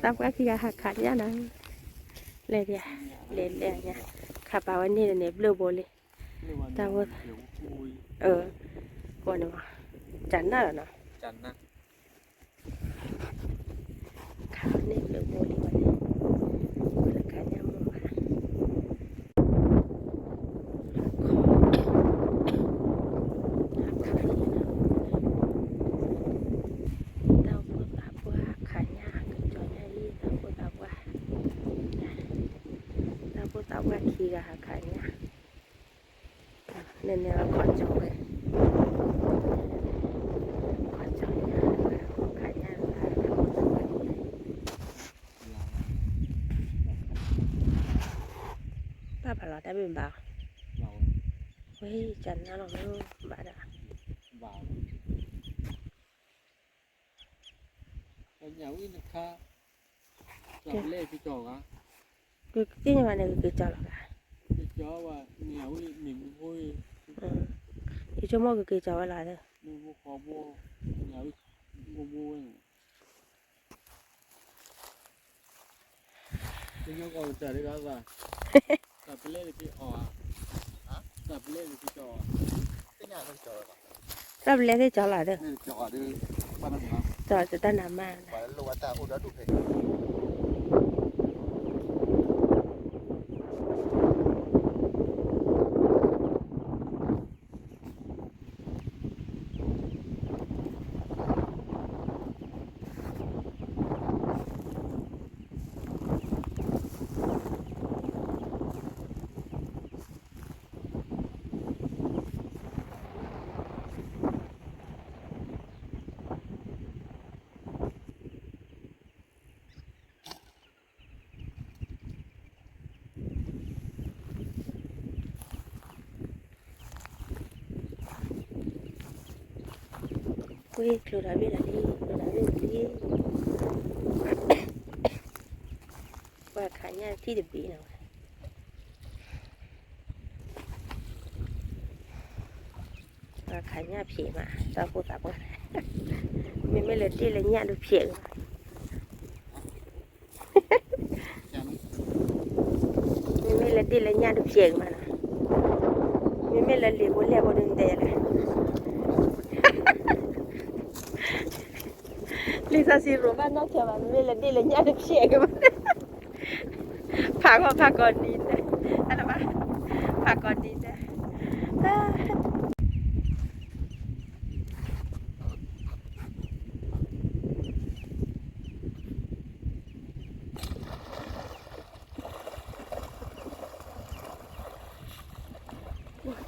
သးပှၢ်ခံဂၤဟးခးညၣ်နၤ, လဲၤဒံး, လဲၤလဲၤညါ, ခးပာ်ဝဲန့ၣ်န့ၣ် ဘျၢၣ်ဘိလံ, တၢ်ဖိ, အၢ, န့ၣ်, ကနၣ်လီၤနီၤ, ခးန့ၣ်ဘျၢၣ်ဘိလံဝဲန့ၣ်, လၢခးညၣ်မ့ၢ်ဘၣ် တၢ်ဖိသးပှၢ်ခးညၣ် ကစီၤညါအံၤ တၢ်ဖိသးပှၢ်, တၢ်ဖိသးပှၢ်ခံဂၤဟးခးညၣ်, နန့ၣ်အခီၣ်ကၠီဝဲ, ခီၣ်ကၠီညါ, ခးညၣ်, ဘၣ်ဖးလီၤတၢ်ဘ့ၣ်ဘၣ်, ဝဲကနၣ်လီၤမ့ၢ်ဘၣ်ဒီး ညၣ်ဝံၣ်နခါ, ကလဲၣ်ကကၠီဂၤ, ကက့ၤညါဘၣ်န့ၣ် ကက့ၤကၠီလီၤဂၤ, ကက့ၤကၠီဝဲ, ညၣ်ဝံၣ်န့ၣ်မ့ၢ်ဖိ, ယဆိကမိၣ်ကက့ၤကၠီဝဲလီၤ, မ့ၢ်ဖိဃီဖိ, ညၣ်ဝံၣ်, မ့ၢ်ဖိဝဲန့ၣ် တၢ်ပလဲသ့ၣ်ကၠီလီၤဒီး, ကၠီတတၢ်နးမၢ်, ကွ့ကျိၤဒီးဘ့ၣ်လီၤလံ, ကျိၤဒီးဘ့ၣ်လီၤလံ, ပှၤခးညၣ်ထံၣ်တဘ့ၣ်နီၤ, ပှၤခးညၣ်ဖျဲးမး တၢ်ဖိသးပှၢ်, မ့မ့ၢ်လၢဒ့ၣ်လၢညၣ်ဒုးဖျဲးကမး မ့မ့ၢ်လၢဒ့ၣ်လၢညၣ်ဒုးဖျဲးကမးနီၤ, မ့မ့ၢ်လၢလံာ်ဖိလဲၢ်ဖိဒုးတဲလဲၣ်, လံာ်စီဆှံရိၤဘၣ်နီၢ်ဆၢဘၣ် မ့မ့ၢ်လၢဒ့ၣ်လၢညၣ်ဒုးဖျဲးကမး, ဖးဂီၢ်ဖးကီၤဒ်တဲ, ဖးကီၤဒ်တဲ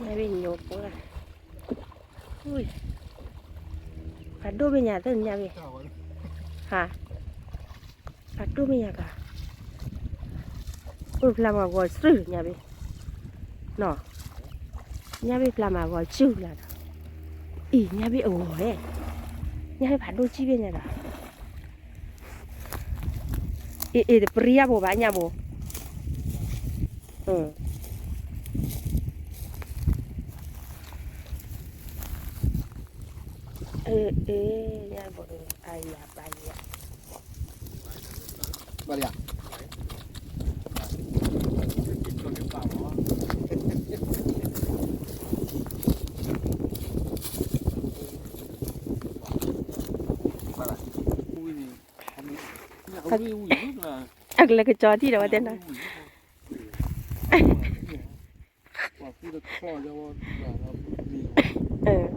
ညၣ်ဘ့ၣ်ညိဖိလၢ, ဖးဒိၣ်ဘ့ၣ်ညါသ့ၣ်ညၣ်ဘ့ၣ်, ဟါ, ဖးဒိၣ်ဘ့ၣ်ညါက, အိၣ်ဖျါမၤဂီၤစုညၣ်ဘ့ၣ်, နီၤ, ညၣ်ဘ့ၣ်ဖျါမၤဂီၤစုလၢဒီး, အံၤညၣ်ဘ့ၣ်အဂီၤဝဲ, ညၣ်ဘ့ၣ်ဖးဒိၣ်ကံၣ်ဘ့ၣ်ညါဒီး အ့ အ့ တပရံယၢ်ဘိဘၣ်ညၣ်ဘိ, အ့ အ့ ညၣ်ဘိ အယၤပာ်ယၤ, ဘၣ်လံဧါ, အကလဲၤကကၠီထံၣ်ဒီးဝဲတဲနၤ, ဘၣ်လီၤ, ထံၣ်လံဧါ, ဘၣ်န့ၣ်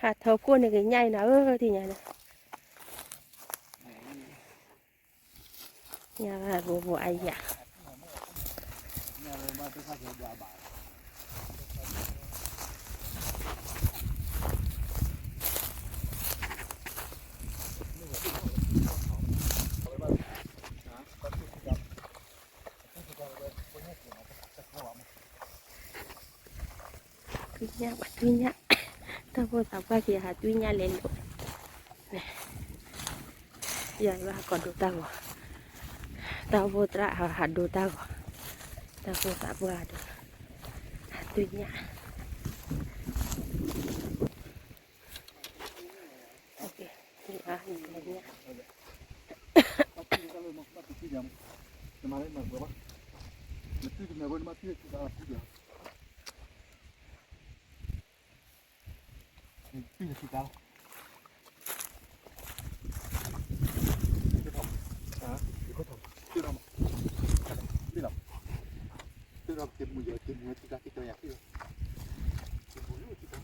အထၢဖှိၣ်န့ၣ်ကညၣ်အံၤနီၤဧၢ ထံၣ်ညါန့ၣ်, ညၣ်ဘိဘိအါယၤ, သွံၣ်ညၣ် ပှၤသွံၣ်ညၣ်, တၢ်ဖိသးပှၢ်က့ၤဟးသွံၣ်ညၣ်လဲၤလိာ်, ယၤဘၣ်ဟးကီးဒိတၢ်ဂီၤ, တၢ်ဖိသရၣ်ဟးဒိတၢ်ဂီၤ, တၢ်ဖိသးပှၢ်ဒိ, ဟးသွံ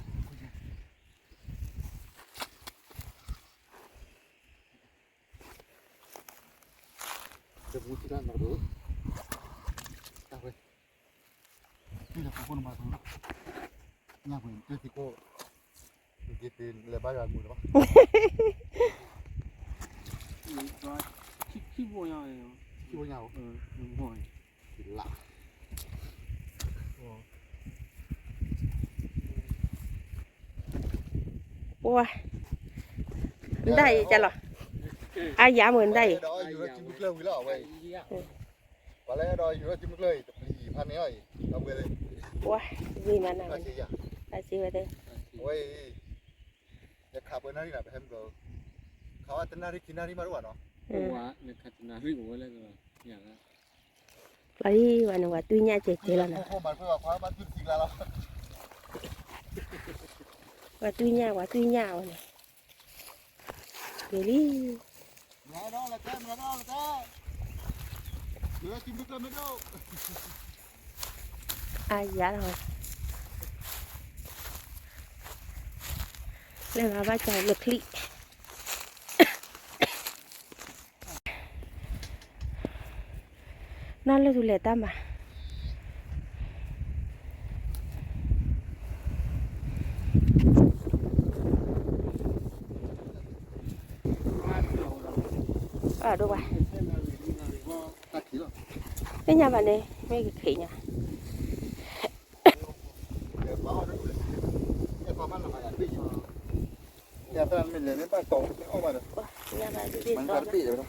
ၣ်ညၣ်, သွံၣ်ညၣ် တၢ်ဝဲ, တၢ်ဖိကိးနမၤသး, ညၣ်ပှဲၤတၢ်သံကိး, ယက့ၤသ့လဲၤဘါယွၤမုာ်လီၤ, ခံဘိညါ, ခံဘိညါဧိၤ, လၢ ပှၤ, နဒၣ်အံၤကလီၤ, အါယၤမုာ်နဒၣ်အံၤ, ပှၤလၢဒီးယူၤထီၣ်စုမုၢ်ကျၢၢ်အံၤ တပျံၤဖးန့ၣ်အီၤအံၤ, ပှၤ, ဝံၤမးနၤ, အစ့ဝဲတဲ, အဝဲအံၤ, ယခးပှဲၤနၣ်ရံၣ်နၤ ပဟဲမုၢ်ကျၢၢ်, ခးဝဲတနၣ်ရံၣ်ခံနၣ်ရံၣ်မးတအိၣ်ဘၣ်နီၤ, ပှၤလံဝဲန့ၣ် ပှၤသွံၣ်ညၣ်ကဲကဲလီၤနၤ, ပှၤသွံၣ်ညၣ် ပှၤသွံၣ်ညၣ်ဝဲန့ၣ်, ကဲလံ, အါယၤလီၤ, လဲၤမၤဘၣ်ကၢၤလၢချံၣ် နီၢ်လၢသူလဲၤတၢ်မၤ, အဒိဘၣ်, သ့ၣ်ညါဘၣ်န့ၣ် မ့ၢ်ကခ့ညါ ညါဘၣ်ဘ့ၣ်ဘ့ၣ်,